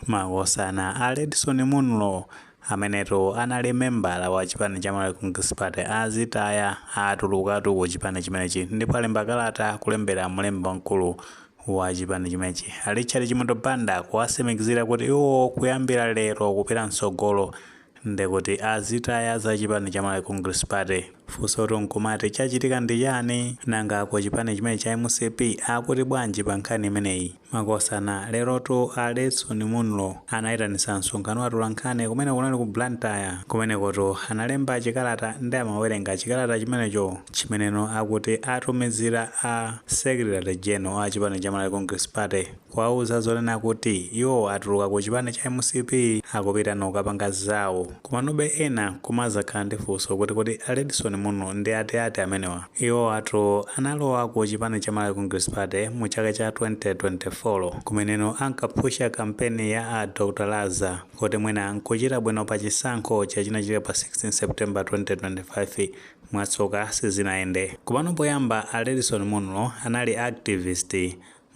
Makosana, a Redson Munlo amenetu anali membala wa chipani cha Malawi Congress Party azitaya, atulukatu ku chipani chimenechi ndipo alemba kalata kulembera mlembi wamkulu wa chipani chimenechi, Richard Chimwendo Banda, kuwatsimikizira kuti iwo kuyambira lero kupita mtsogolo ndikuti azitaya za chipani cha Malawi Congress Party. Funso nkumati, chachitika ndi chani? Nanga ku chipani chimene cha MCP akuti bwanji pa nkhani imeneyi? Makosana, lerotu a Redson Munlo anayitanitsa msonkhano wa atolankhani kumene kunali ku Blantyre. Kumenekotu analemba chikalata ndi amawerenga chikalata chimenecho chimeneno akuti atumizira a Secretary General a chipani cha Malawi Congress Party, kuwauza zonena kuti iwo atuluka ku chipani cha MCP, akupita nokapanga zawo. Komanobe ena kumazakhala ndi funso kuti a Redson Munlo ndi ati amenewa? Iwo atu analowa ku chipani cha Malawi Congress Party mu chaka cha 2024, kumeneno ankapusha kampeni ya a Dr Laza kuti mwina nkuchita bwino pa chisankho chachinachitika pa 16 September 2025. Mwatsoka sizinayende. Komano poyamba a Redson Munlo anali activist,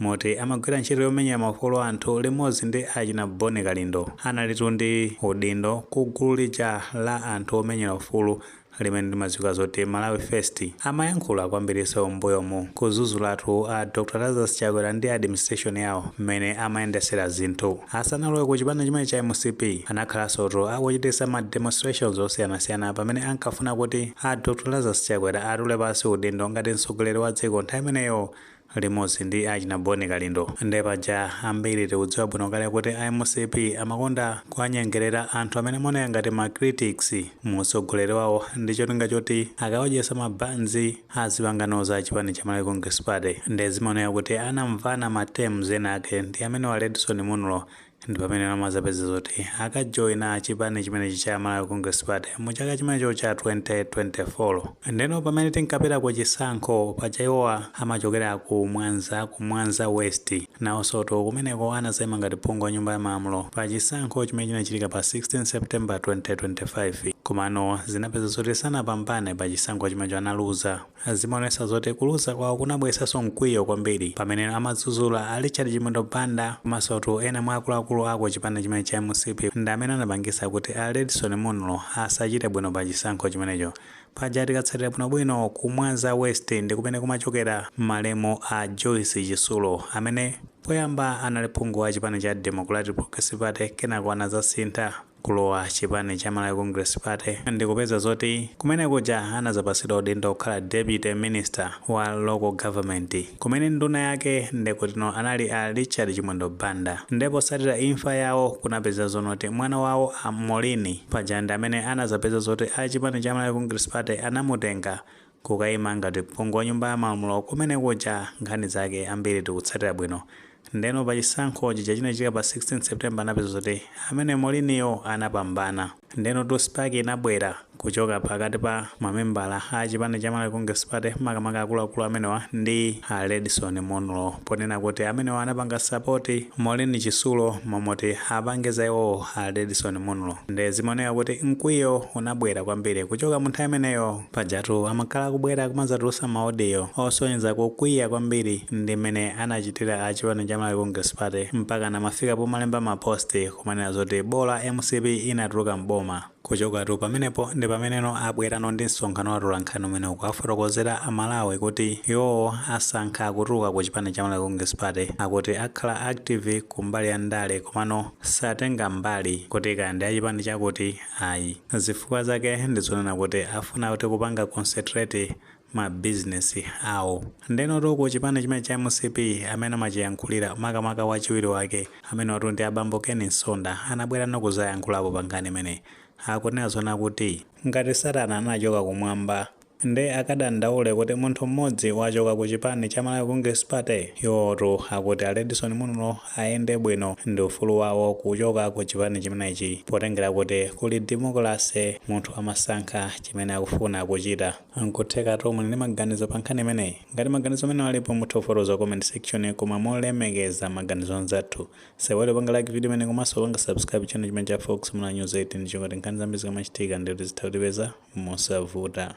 moti amagwira ntchito yomenya maufulu anthu limodzi ndi achina Boni Kalindo. Analitu ndi udindo ku gulu lija la anthu omenyera ufulu limene limadziwika zoti Malawi First. Amayankhula kwambiriso mbuyomu kudzudzulatu a Dr Lazarus Chakwera ndi administration yawo mmene amayendesera zinthu. Asanalowe ku chipani chimene cha MCP, anakhalansotu akuchitisa ma demonstrations osiyanasiyana pamene ankafuna kuti a Dr Lazarus Chakwera atule pansi udindo ngati mtsogoleri wa dziko nthawi imeneyo, limodzi ndi achina Boni Kalindo. Nde paja ambiri tikudziwa bwino kale kuti a MCP amakonda kuwanyengerera anthu amene amaoneka ngati ma critics mu utsogoleri wawo, ndi cholinga choti akawadyesa mabanzi azipangano za chipani cha Malawi Congress Party. Nde zimaoneka kuti anamvana ma terms ena ake ndi amene wa Redson Munlo, ndi pamene amazapeza zoti akajoyina chipani chimenechi cha Malawi Congress Party mu chaka chimenecho cha 2024. Ndeno pamene tinkapita ku chisankho paja, iwowa amachokera ku Mwanza, ku Mwanza West. Nawonsoto kumeneko anazayima ngati phungu wa nyumba ya malamulo pa chisankho chimene chinachitika pa 16 September 2025, komano zinapeza zoti sanapambane pa chisankho chimenecho, analuza. Zimaonesa zoti kuluza kwawo kunabweretsanso mkwiyo kwambiri pamene amadzudzula a Richard Chimwendo Banda komanso ena mwa akuluakulu ako chipani chimene cha MCP, ndi amene anapangisa kuti a Redson Munlo asachite bwino pa chisankho chimenecho. Paja tikatsatira bwinobwino, ku Mwanza West ndi kumene kumachokera malemu a Joyce Chisulo, amene poyamba anali phungu wa chipani cha Democratic Progressive Party, kenako anazasintha kulowa chipani cha Malawi Congress Party, ndikupeza zoti kumene kuja anazapatsidwa udindo kukhala deputy minister wa local government, kumene nduna yake ndikutino anali a Richard Chimwendo Banda. Ndipo potsatira imfa yawo kunapeza zonoti mwana wawo a Molini paja ndi amene anazapeza zoti a chipani cha Malawi Congress Party anamutenga kukayima ngati phungu wa nyumba ya malamulo kumene kuja. Nkhani zake ambiri tikutsatira bwino. Ndeno pa chisankho chija chinachitika pa 16 September, anapeza zoti amene Moliniyo anapambana. Ndeno tu spark inabwera kuchoka pakati pa mamembala a chipani cha Malawi Congress Party, makamaka akuluakulu amenewa ndi a Redson Munlo, ponena kuti amenewa anapanga support Molini Chisulo momoti apange za iwowo a Redson Munlo. Nde zimaoneka kuti mkwiyo unabwera kwambiri kuchoka mu nthawi imeneyo. Pajatu amakhala kubwera kumadzatulutsa ma audio osonyeza kukwiya kwambiri ndi mmene anachitira a chipani cha Malawi Congress Party, mpaka namafika pomalemba ma post kumanena zoti bola MCP inatuluka mboma. Kuchokatu pamenepo ndi pameneno abwerano ndi msonkhano wa atolankhani umene ukuwafotokozera Amalawi kuti iwowo asankha kutuluka ku chipani cha Malawi Congress Party. Akuti akhala active kumbali ya ndale, komano satenga mbali kuti kaya ndi achipani chakuti, ayi. Zifukwa zake ndizonena kuti afuna kuti kupanga concentrate ma bizinesi awo. Ndenotu ku chipani chimene cha MCP, amene amachiyankhulira, makamaka wachiwiri wake amene watu ndi abambo Ken Msonda, anabwera nokuzayankhulapo pa nkhani imeneyi. Akunena zona kuti ngati Satana anachoka kumwamba, nde akadandaule kuti munthu mmodzi wachoka ku chipani cha Malawi Congress Party? Iwotu akuti a Redson Munlo ayende bwino, ndi ufulu wawo kuchoka ku chipani chimenechi, potengera kuti kuli democracy, munthu amasankha chimene akufuna kuchita. Nkutheka muli ndi maganizo pa nkhani imeneyi. Ngati maganizo amene alipo, mutha kufotokoza comment section, koma molemekeza maganizo anzathu. Sewere panga like video imene komanso panga subscribe channel chimene cha Fox Muna News 18, chingoti nkhani zambiri zikamachitika ndi kuti zitha kutipeza mosavuta.